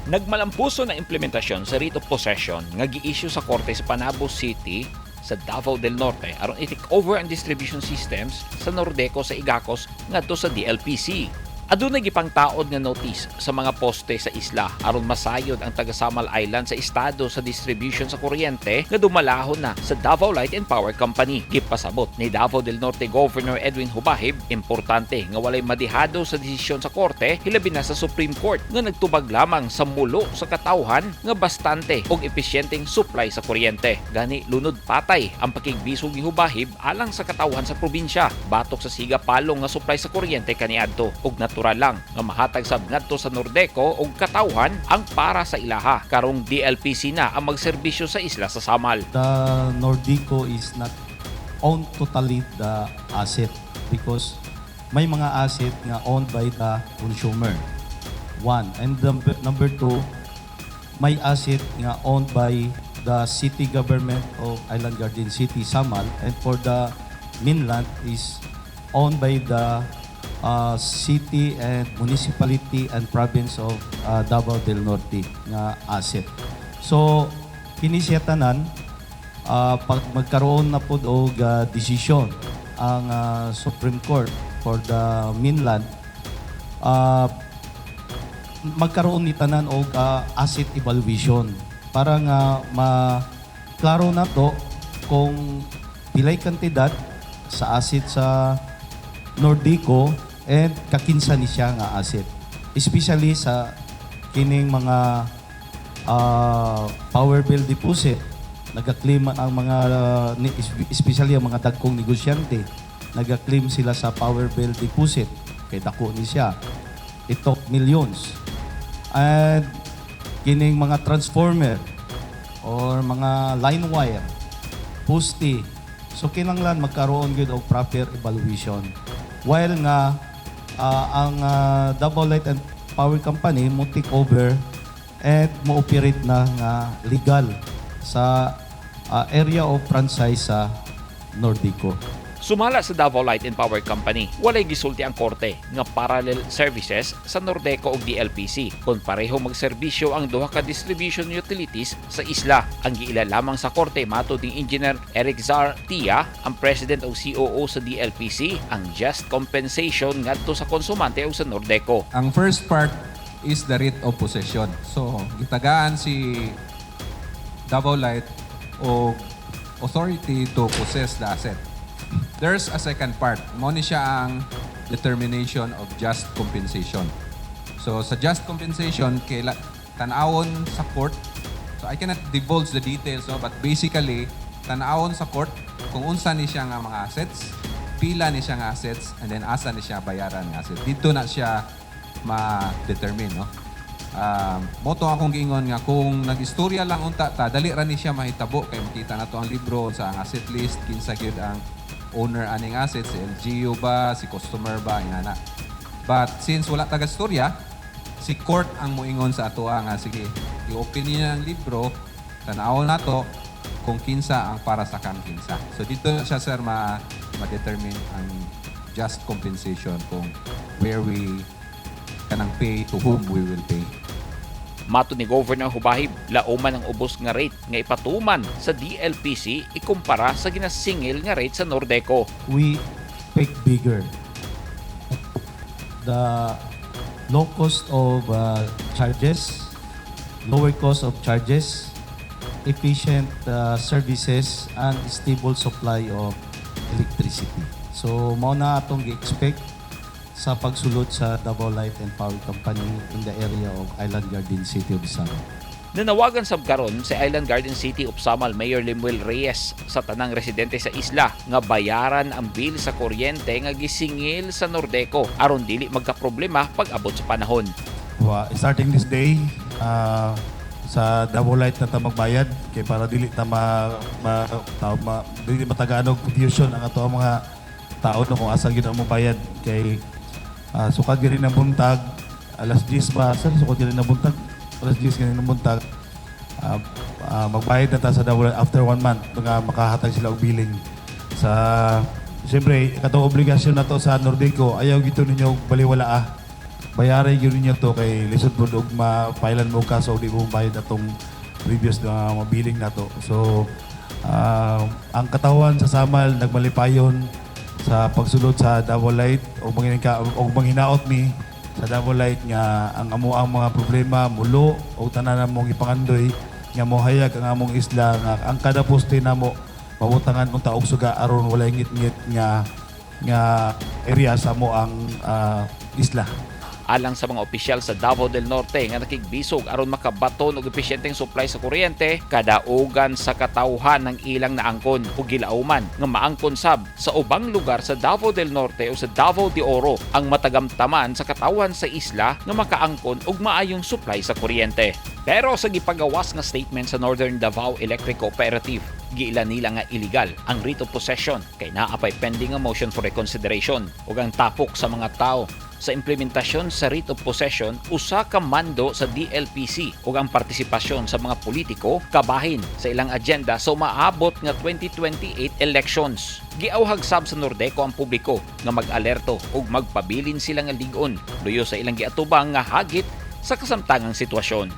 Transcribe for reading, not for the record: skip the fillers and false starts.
Nagmalampuso na implementasyon sa writ of possession nga gi-issue sa korte sa Panabo City sa Davao del Norte aron i-take over ang distribution systems sa Nordeco sa Igacos ngadto sa DLPC. Adunay gipangtaod nga notice sa mga poste sa isla aron masayod ang taga Samal Island sa estado sa distribution sa kuryente nga dumalahon na sa Davao Light and Power Company. Gipasabot ni Davao del Norte Governor Edwin Jubahib, importante nga walay madihado sa desisyon sa korte, hilabi na sa Supreme Court nga nagtubag lamang sa mulo sa katawhan nga bastante og episyenteng supply sa kuryente. Gani lunod patay ang pakigbisog ni Jubahib alang sa katawhan sa probinsya batok sa siga palong nga supply sa kuryente kaniadto, ug natural lang nga mahatag sab ngadto sa Nordeco og katawhan ang para sa ilaha karong DLPC na ang magserbisyo sa isla sa Samal. The Nordeco is not owned totally the asset because may mga asset nga owned by the consumer. One. And number two, may asset nga owned by the city government of Island Garden City, Samal, and for the mainland is owned by the city and municipality and province of Davao del Norte nga asset. So, kini siya tanan, pag magkaroon na pod og desisyon ang Supreme Court for the mainland, magkaroon ni tanan og asset evaluation para nga ma klaro na to kung pilay kantidad sa asset sa Nordeco and kakinsa ni siya nga asset, especially sa kining mga power bill deposit. Nagaklaim ang mga especially ang mga dagkong negosyante, nagaklaim sila sa power bill deposit kay dako ni siya, it took millions, and kining mga transformer or mga line wire, poste. So kinanglan magkaroon gyud og proper evaluation while nga ang Davao Light and Power Company mo take over and mo operate na nga legal sa area of franchise sa Nordeco. Sumala sa Davao Light and Power Company, walay gisulti ang korte nga parallel services sa Nordeco ug DLPC kung pareho magserbisyo ang duha ka distribution utilities sa isla. Ang giila lamang sa korte, matod ni Engineer Eric Zar Tia, ang president og COO sa DLPC, ang just compensation ngadto sa konsumante ug sa Nordeco. Ang first part is the writ of possession. So, gitagaan si Davao Light og authority to possess the asset. There's a second part. Mao ni siya ang determination of just compensation. So, sa just compensation, kaila, tan-awon sa court. So, I cannot divulge the details, no? But basically, tan-awon sa court kung unsa ni siya nga mga assets, pila ni siya nga assets, and then asa ni siya bayaran nga asset. Dito na siya ma-determine, no? Mao to akong giingon nga kung nag-istorya lang unta ta, dali ra ni siya mahitabo kay makita na to ang libro sa ang asset list, kinsa gyud ang owner aning asset, si LGU ba, si customer ba, inana. But since wala taga istorya, si court ang moingon sa atoa nga sige, i-open niya ang libro, tan-awon nato kung kinsa ang para sa kang kinsa. So dito na siya, sir, ma ma-determine ang just compensation kung where we kanang pay, to whom we will pay. Matod ni Governor Jubahib, lauman ang ubos nga rate nga ipatuman sa DLPC ikumpara sa ginasingil nga rate sa Nordeco. We pick bigger. The low cost of charges, lower cost of charges, efficient services, and stable supply of electricity. So, mao na atong gi-expect sa pagsulod sa Davao Light and Power Company in the area of Island Garden City of Samal. Nanawagan sab karon sa Island Garden City of Samal Mayor Lemuel Reyes sa tanang residente sa isla nga bayaran ang bill sa kuryente nga gisingil sa Nordeco aron dili magkaproblema pag-abot sa panahon. Starting this day, sa Davao Light na ta magbayad kay para dili ta ma, ma, ta, ma dili matagaan og confusion ang ato ang mga tao, no, kung asa gid ang mobayad kay sukad gani ng buntag alas 10 ba, sir? Sukad gani ng buntag alas 10 gani ng buntag, magbayad na ta sa Davao Light after one month nga makahatag sila og billing. Sa siyempre katong obligasyon na to sa Nordeco, ayaw gito ninyo baliwala ah. Bayaray gyud ninyo to kay lisod pud og ma-filean mo og kaso og di mo bayad atong previous na mga billing nato. So ang katawan sa Samal nagmalipayon sa pagsulod sa Davao Light o manghinka og manghinaot mi sa Davao Light nga ang amo ang mga problema mulo o tanan namong ipangandoy nga mohayag ang among isla nga ang kada poste namo mabutangan unta og suga aron walay ngit-ngit nga nga area sa amo ang isla. Alang sa mga opisyal sa Davao del Norte nga nakigbisog aron makabaton og episyenteng supply sa kuryente, kadaugan sa katawhan ng ilang naangkon ug gilauman nga maangkon sab sa ubang lugar sa Davao del Norte o sa Davao de Oro ang matagamtaman sa katawhan sa isla nga makaangkon og maayong supply sa kuryente. Pero sa gipagawas nga statement sa Northern Davao Electric Cooperative, giila nila nga illegal ang writ of possession kay naa pay pending nga motion for reconsideration ug ang tapok sa mga tao sa implementasyon sa writ of possession usa ka mando sa DLPC ug ang partisipasyon sa mga politiko kabahin sa ilang agenda sa umaabot nga 2028 elections. Giawhag sab sa Nordeco ang publiko nga mag-alerto ug magpabilin sila nga lig-on luyo sa ilang giatubang nga hagit sa kasamtangang sitwasyon.